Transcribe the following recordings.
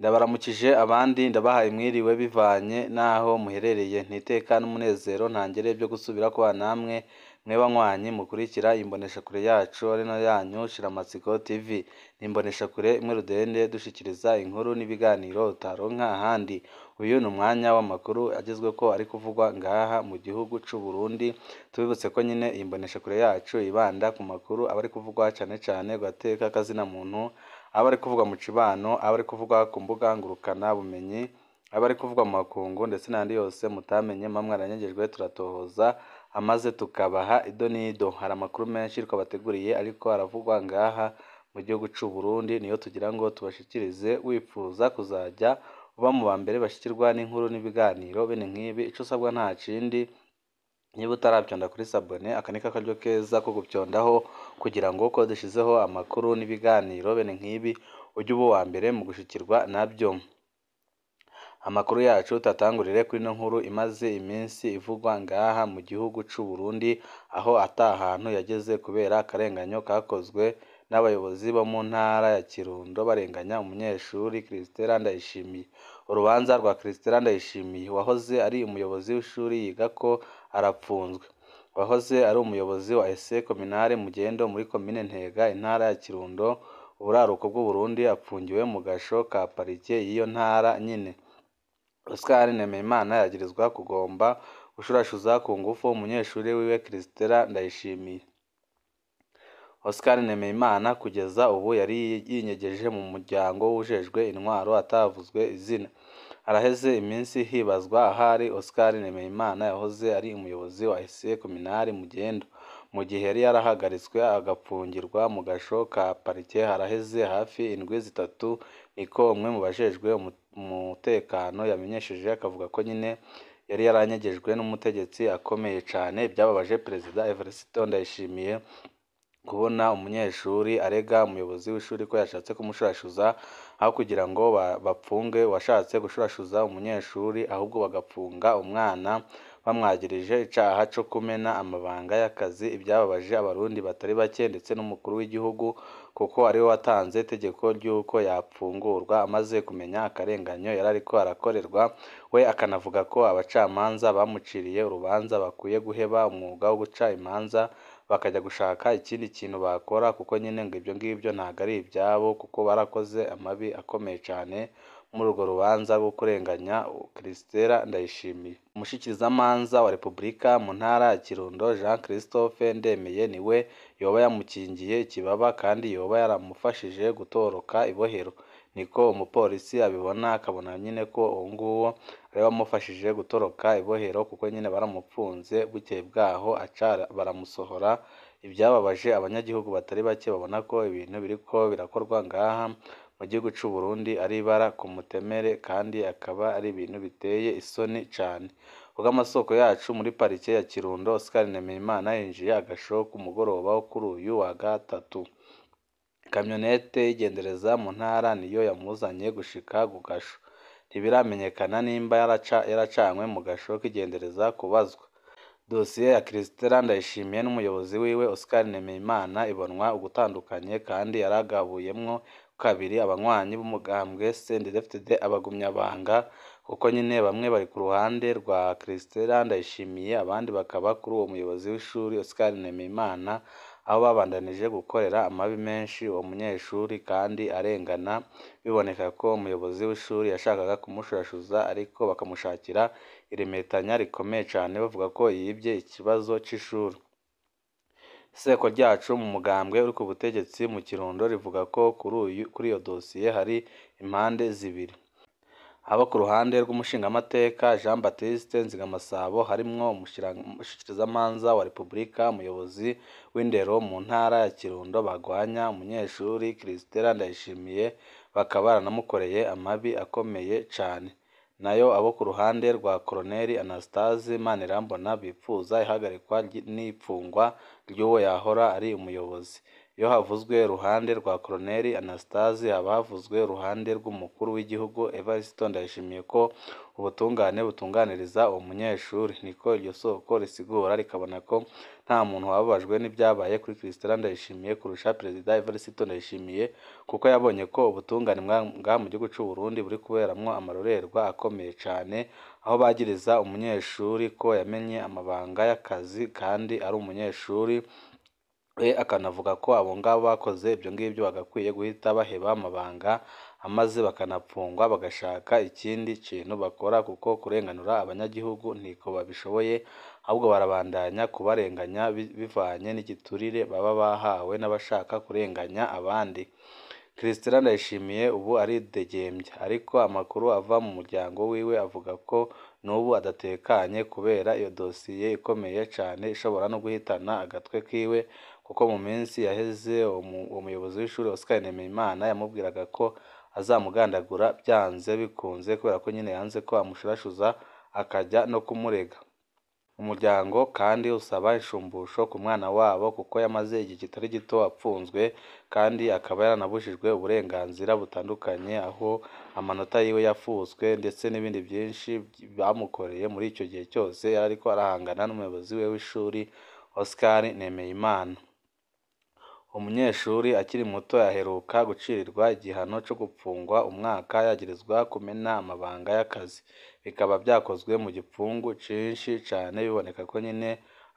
Ndabaramukije abandi ndabahaye mwiriwe bivanye n'aho muherereye, n'iteka n'umunezero ntangere byo gusubira kubana namwe mwe banywanyi mukurikira imboneshakure yacu ari nayo yanyu Shiramatsiko TV. Ni imboneshakure imwe rudende dushikiriza inkuru n'ibiganiro utaronka ahandi. Uyu ni umwanya w'amakuru agezweko ari kuvugwa ngaha mu gihugu c'u Burundi, tubibutse ko nyine iyi mboneshakure yacu yibanda ku makuru aba ari kuvugwa cane cane ku gateka k'azina muntu, aba ari kuvugwa mu cibano, aba ari kuvugwa ku mbuga ngurukana bumenyi, aba ari kuvugwa mu makungu ndetse n'ayandi yose mutamenye muba mwaranyagejwe turatohoza amaze tukabaha ido n'ido. Hari amakuru menshi twabateguriye ariko aravugwa ngaha mu gihugu c'u Burundi, niyo tugira ngo tubashikirize wipfuza kuzajya uba mu ba mbere bashikirwa n'inkuru n'ibiganiro bene nk'ibi, ico usabwa nta kindi niba utaravyonda kuri sabone aka ni karyo keza ko gupyondaho kugira ngo ko dushizeho amakuru n'ibiganiro bene nk'ibi ujye uba uwa mbere mu gushikirwa navyo. Amakuru yacu tuyatangurire kuri ino nkuru imaze iminsi ivugwa ngaha mu gihugu c'u Burundi, aho ata hantu yageze kubera akarenganyo kakozwe n'abayobozi bo mu ntara ya Kirundo barenganya umunyeshuri Christella Ndayishimiye. Urubanza rwa Christella Ndayishimiye wahoze ari umuyobozi w'ishuri yigako arapfunzwe. Wahoze ari umuyobozi wa Lycée Communale Mugendo muri komine Ntega intara ya Kirundo, uburaruko bw'Uburundi apfungiwe mu gasho ka parike y'iyo ntara nyene. Oscar Nemeyimana yagirizwa kugomba gushurashuza ku ngufu umunyeshuri wiwe Christella Ndayishimiye. Oscar Nemeyimana kugeza ubu yari yinyegeje mu muryango w'uwujejwe intwaro atavuzwe izina. Haraheze iminsi hibazwa ahari Oscar Nemeyimana yahoze ari umuyobozi wa Lycée Communale Mugendo, mu gihe yari yarahagaritswe agapfungirwa mu gasho ka parike haraheze hafi indwi zitatu, niko umwe mu bajejwe umutekano yamenyesheje, akavuga ko nyene yari yaranyegejwe n'umutegetsi akomeye cane. Vyababaje Perezida Evariste Ndayishimiye kubona umunyeshuri arega umuyobozi w'ishuri ko yashatse kumushurashuza, aho kugira ngo bapfunge uwashatse gushurashuza umunyeshuri, ahubwo bagapfunga umwana bamwagirije icaha co kumena amabanga y'akazi. Ivyababaje abarundi batari bake ndetse n'umukuru w'igihugu kuko ariwe watanze itegeko ry'uko yapfungurwa amaze kumenya akarenganyo yari ariko arakorerwa, we akanavuga ko abacamanza bamuciriye urubanza bakwiye guheba umwuga wo guca imanza bakajya gushaka ikindi kintu bakora, kuko nyene ngo ivyo ngivyo ntago ari ivyabo, kuko barakoze amabi akomeye cane muri urwo rubanza rwo kurenganya Christella Ndayishimiye. Umushikirizamanza wa Repubulika mu ntara ya Kirundo Jean Christophe Ndemeye niwe yoba yamukingiye ikibaba kandi yoba yaramufashije gutoroka ibohero. Niko umupolisi abibona, akabona nyene ko uwo nguwo ariwe wamufashije gutoroka ibohero, kuko nyene baramupfunze bukeye bwaho aca baramusohora. Ivyababaje abanyagihugu batari bake babona ko ibintu biriko birakorwa ngaha mu gihugu c'u Burundi ari ibara ku mutemere kandi akaba ari ibintu biteye isoni cane. Kubw'amasoko yacu muri parike ya Kirundo, Oscar Nemeyimana yinjiye agasho ku mugoroba wo kuri uyu wa gatatu. Ikamyonete y'igendereza mu ntara niyo yamuzanye gushika ku gasho. Ntibiramenyekana nimba yaracanywe mu gasho k'igendereza kubazwa. Dosiye ya Christella Ndayishimiye n'umuyobozi wiwe Oscar Nemeyimana ibonwa ugutandukanye kandi yaragabuyemwo kabiri abanywanyi b'umugambwe CNDD-FDD abagumyabanga, kuko nyene bamwe bari ku ruhande rwa Christella Ndayishimiye abandi bakaba kuri uwo muyobozi w'ishuri Oscar Nemeyimana, aho babandanije gukorera amabi menshi uwo munyeshuri kandi arengana, biboneka ko umuyobozi w'ishuri yashakaga kumushurashuza ariko bakamushakira iremetanya rikomeye cane bavuga ko yivye ikibazo c'ishuri. Iseko ryacu mu mugambwe uri ku butegetsi mu Kirundo rivuga ko kuri iyo dosiye hari impande zibiri. Abo ku ruhande rw'umushingamateka Jean Baptiste Nzigamasabo harimwo umushikirizamanza wa Repubulika, umuyobozi w'indero mu ntara ya Kirundo bagwanya umunyeshuri Christella Ndayishimiye bakaba baranamukoreye amabi akomeye cane. Nayo abo ku ruhande rwa Colonel Anastase Manirambona bipfuza ihagarikwa n'ipfungwa ry'uwo yahora ari umuyobozi. Iyo havuzwe uruhande rwa Colonel Anastase haba havuzwe uruhande rw'umukuru w'igihugu Evariste Ndayishimiye ko ubutungane butunganiriza uwo munyeshuri. Niko iryo soko risigura, rikabona ko nta muntu wababajwe n'ibyabaye kuri Christella Ndayishimiye kurusha Perezida Evariste Ndayishimiye, kuko yabonye ko ubutungane ngaha mu gihugu c'u Burundi buri kuberamwo amarorerwa akomeye cane, aho bagiriza umunyeshuri ko yamenye amabanga y'akazi kandi ari umunyeshuri, we akanavuga ko abo ngabo bakoze ibyo ngibyo bagakwiye guhita baheba amabanga amaze bakanapfungwa bagashaka ikindi kintu bakora, kuko kurenganura abanyagihugu ntiko babishoboye, ahubwo barabandanya kubarenganya bivanye n'igiturire baba bahawe n'abashaka kurenganya abandi. Christella Ndayishimiye ubu aridegembya, ariko amakuru ava mu muryango wiwe avuga ko n'ubu adatekanye kubera iyo dosiye ikomeye cane ishobora no guhitana agatwe kiwe, kuko mu minsi yaheze uwo muyobozi w'ishuri Oscar Nemeyimana yamubwiraga ko azamugandagura byanze bikunze, kubera ko nyine yanze ko amushurashuza akajya no kumurega. Umuryango kandi usaba inshumbusho ku mwana wabo kuko yamaze igihe kitari gito apfunzwe, kandi akaba yaranabujijwe uburenganzira butandukanye, aho amanota yiwe yafutswe ndetse n'ibindi byinshi bamukoreye muri icyo gihe cyose yari ariko arahangana n'umuyobozi we w'ishuri Oscar Nemeyimana. Umunyeshuri akiri muto aheruka gucirirwa igihano co gupfungwa umwaka yagirizwa kumena amabanga y'akazi, bikaba vyakozwe mu gipfungu cinshi cane, biboneka ko nyene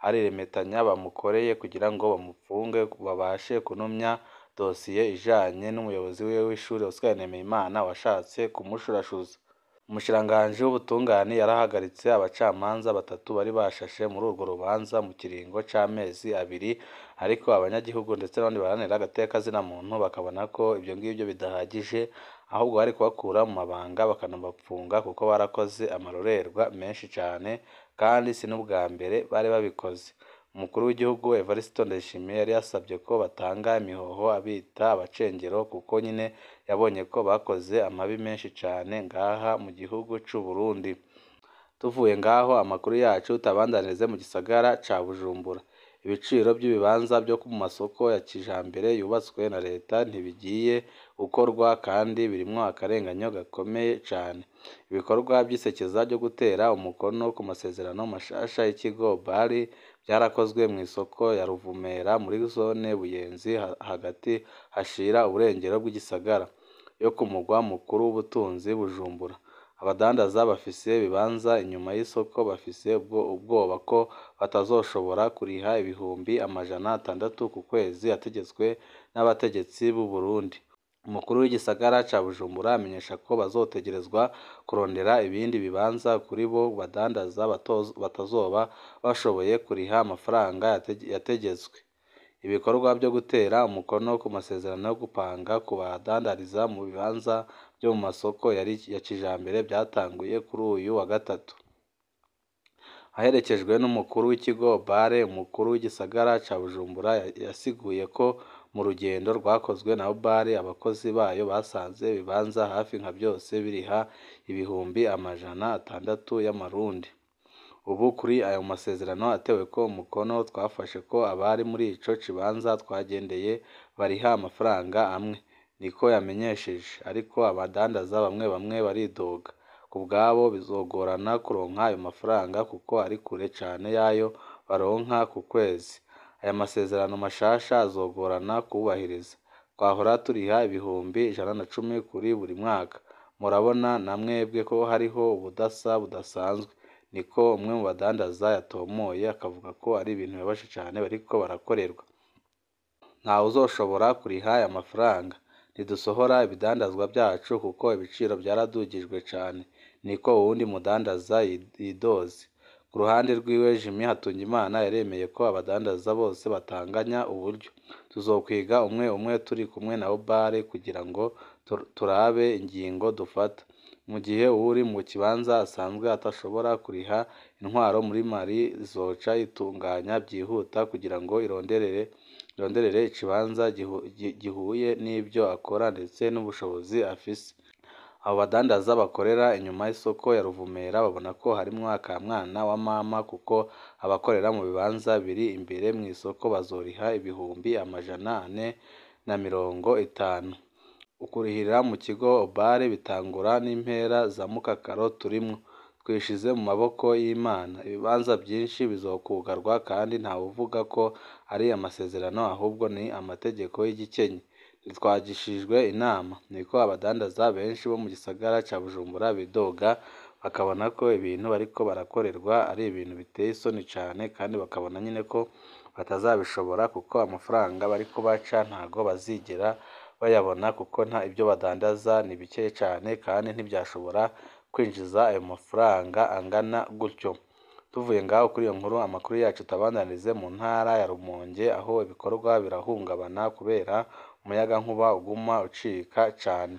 ari iremetanya bamukoreye kugira ngo bamupfunge babashe kunumya dosiye ijanye n'umuyobozi wiwe w'ishuri Oscar Nemeyimana washatse kumushurashuza. Umushikiranganji w'ubutungane yarahagaritse abacamanza batatu bari bashashe muri urwo rubanza mu kiringo c'amezi abiri, ariko abanyagihugu ndetse n'abandi baharanira agateka muntu bakabona ko ibyo ngibyo bidahagije, ahubwo bari kubakura mu mabanga bakanabapfunga kuko barakoze amarorerwa menshi cane, kandi si n'ubwa mbere bari babikoze. Umukuru w'igihugu Evariste Ndayishimiye yari yasabye ko batanga imihoho abita abacengero, kuko nyine yabonye ko bakoze amabi menshi cane ngaha mu gihugu c'u Burundi. Tuvuye ngaho amakuru yacu tuyabandanirize mu gisagara ca Bujumbura. Ibiciro by'ibibanza byo mu masoko ya kijambere yubatswe na leta ntibigiye gukorwa kandi birimwo akarenganyo gakomeye cane. Ibikorwa vy'isekeza ryo gutera umukono ku masezerano mashasha y'ikigo Bari vyarakozwe mw'isoko ya Ruvumera muri zone Buyenzi hagati hashira uburengero bw'igisagara yo ku mugwa mukuru w'ubutunzi Bujumbura. Abadandaza bafise ibibanza inyuma y'isoko bafise ubwoba ko batazoshobora kuriha 600,000 ku kwezi yategetswe n'abategetsi b'u Burundi. Umukuru w'igisagara ca Bujumbura amenyesha ko bazotegerezwa kurondera ibindi bibanza kuri bo badandaza batazoba bashoboye kuriha amafaranga yategetswe. Ibikorwa vyo gutera umukono ku masezerano yo gupanga ku badandariza mu bibanza vyo mu masoko ya kijambere vyatanguye kuri uyu wa gatatu. Aherekejwe n'umukuru w'ikigo Bare, umukuru w'igisagara ca Bujumbura yasiguye ko mu rugendo rwakozwe na Obare abakozi bayo basanze ibibanza hafi nka vyose biriha 600,000 y'amarundi. Ubu kuri ayo masezerano ateweko umukono twafashe ko abari muri ico kibanza twagendeye bariha amafaranga amwe, niko yamenyesheje. Ariko abadandaza bamwe bamwe baridoga. Kubwabo bizogorana kuronka ayo mafaranga kuko ari kure cane y'ayo baronka ku kwezi. Aya masezerano mashasha azogorana kwubahiriza. Twahora turiha 110,000 kuri buri mwaka. Murabona na mwebwe ko hariho ubudasa budasanzwe, niko umwe mu badandaza yatomoye, akavuga ko ari ibintu bibabaje cane bariko barakorerwa. Ntawuzoshobora kuriha aya mafaranga. Ntidusohora ibidandazwa vyacu kuko ibiciro vyaradugijwe cane, niko uwundi mudandaza yidoze. Ku ruhande rwiwe Jimmy Hatungimana yaremeye ko abadandaza bose batanganya uburyo. Tuzokwiga umwe umwe turi kumwe na Obare kugira ngo turabe ingingo dufata. Mu gihe uwuri mu kibanza asanzwe atashobora kuriha, intwaro muri Mali izoca itunganya vyihuta kugira ngo ironderere ikibanza gihuye n'ivyo akora ndetse n'ubushobozi afise. Abo badandaza bakorera inyuma y'isoko ya Ruvumera babona ko harimwo akamwana wa mama kuko abakorera mu bibanza biri imbere mw'isoko bazoriha 450,000. Ukurihira mu kigo Obale bitangura n'impera za mukakaro turimwo. Twishize mu maboko y'Imana. Ibibanza vyinshi bizokugarwa kandi ntawuvuga ko ari amasezerano ahubwo ni amategeko y'igikenye. Ntitwagishijwe inama. Niko abadandaza benshi bo mu gisagara ca Bujumbura bidoga, bakabona ko ibintu bariko barakorerwa ari ibintu biteye isoni cane kandi bakabona nyene ko batazabishobora kuko amafaranga bariko baca ntago bazigera bayabona kuko nta ivyo badandaza ni bike cane kandi ntivyashobora kwinjiza ayo mafaranga angana gutyo. Tuvuye ngaho kuri iyo nkuru, amakuru yacu tuyabandanirize mu ntara ya Rumonge aho ibikorwa birahungabana kubera umuyagankuba uguma ucika cane.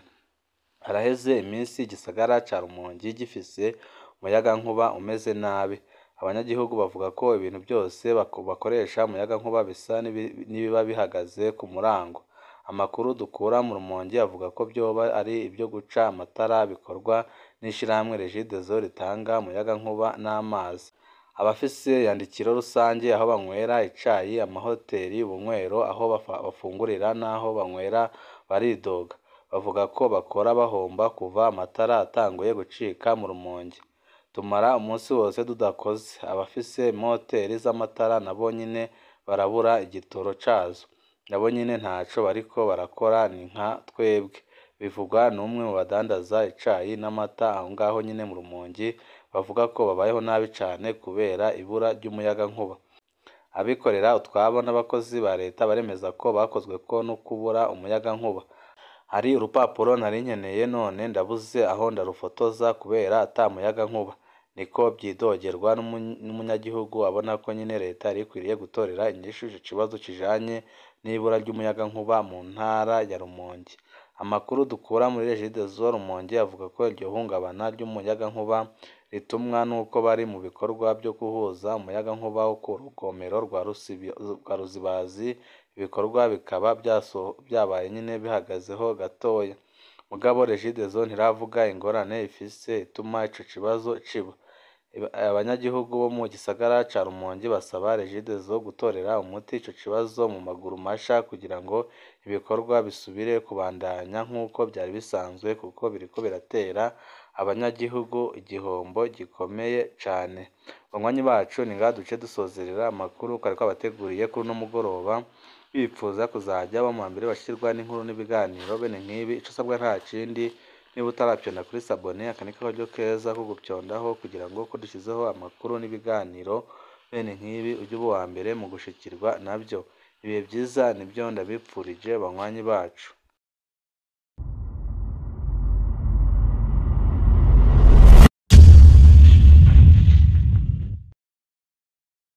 Haraheze iminsi igisagara ca Rumonge gifise umuyagankuba umeze nabi. Abanyagihugu bavuga ko ibintu vyose bakoresha umuyagankuba bisa n'ibiba bihagaze ku murango. Amakuru dukura mu Rumonge avuga ko vyoba ari ivyo guca amatara bikorwa n'ishirahamwe Regideso ritanga umuyagankuba n'amazi. Abafise iyandikiro rusange aho banywera icayi, amahoteli, ubunywero, aho bafungurira n'aho banywera baridoga. Bavuga ko bakora bahomba kuva amatara atanguye gucika mu Rumonge. Tumara umunsi wose tudakoze. Abafise imoteri z'amatara nabo nyene barabura igitoro cazo. Nabo nyene ntaco bariko barakora ni nka twebwe. Bivugwa n'umwe mu badandaza icayi n'amata aho ngaho nyene mu Rumonge, bavuga ko babayeho nabi cane kubera ibura ry'umuyagankuba. Abikorera utwabo n'abakozi ba leta baremeza ko bakozweko no kubura umuyagankuba. Hari urupapuro nari nkeneye none ndabuze aho ndarufotoza kubera ata muyagankuba. Niko vyidogerwa n'umunyagihugu abona ko nyene leta yari ikwiriye gutorera inyishu ico kibazo kijanye n'ibura ry'umuyagankuba mu ntara ya Rumonge. Amakuru dukura muri Regideso Rumonge avuga ko iryo hungabana ry'umuyagankuba ritumwa n'uko bari mu bikorwa vyo guhuza umuyagankuba wo ku rugomero rwa Ruzibazi, ibikorwa bikaba vyabaye nyene bihagazeho gatoya. Mugabo Regideso ntiravuga ingorane ifise ituma ico kibazo kiba. Abanyagihugu bo mu gisagara ca Rumonge basaba Regideso gutorera umuti ico kibazo mu maguru masha kugira ngo ibikorwa bisubire kubandanya nk'uko vyari bisanzwe kuko biriko biratera abanyagihugu igihombo gikomeye cane. Banywanyi bacu ni ngaha duce dusozerera amakuru twari twabateguriye kuri uno mugoroba, bipfuza kuzaja baba mubambere bashikirwa n'inkuru n'ibiganiro bene nk'ibi, ico usabwa nta kindi niba utaravyonda kuri sabone, aka ni karyo keza ko gupyondaho kugira ngo ko dushizeho amakuru n'ibiganiro bene nk'ibi uje uba uwa mbere mu gushikirwa navyo. Ibihe vyiza nivyo ndabipfurije banywanyi bacu.